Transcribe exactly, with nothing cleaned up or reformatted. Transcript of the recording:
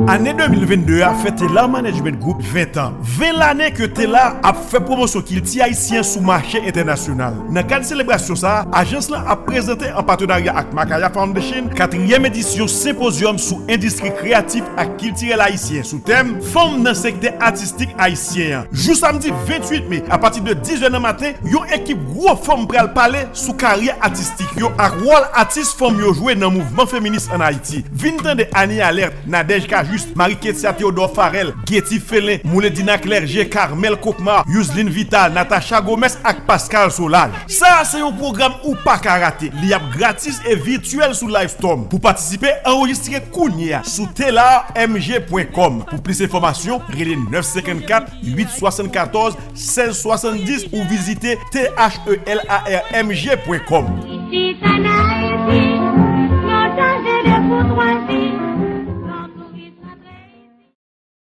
Ane de mil vennde a fè Telar Management Group ven tan. Ven lane ke Telar ap fè pwomosyon kilti ayisyen sou mache entènasyonal. Nan kad selebrasyon sa a, ajans lan ap prezante an patenarya ak Makaya Foundation katriyèm edisyon senpozyòm sou endistri kreyatif ak kiltirèl ayisyen sou tèm Fanm nan sektè atistik ayisyen an. Jou samdi venntuit me, apati de diz è nan maten, yon ekip gwo fanm pral pale sou karyè atistik yo ak wòl atis fanm yo jwe nan mouvman feminis ann Ayiti. Vin tande Annie Alerte, Nadège Cajuste, Marie Ketsia Théodore Farrell, Guetty Felin, Mouledina Clergé, Carmel Cocmar, Yousline Vital, Natacha Gomes ak Pascal Solage. Sa a se yon pwogram ou pa ka rate. Li ap gratis e vityèl sou Livestorm. Pou patisipe, anrejistre kounye a sou telar m g pwen kòm. Pou plis enfòmasyon, rele nèf senkannkat uit swasannkatòz sèz swasanndis ou vizite T H E L A R M G pwen kòm.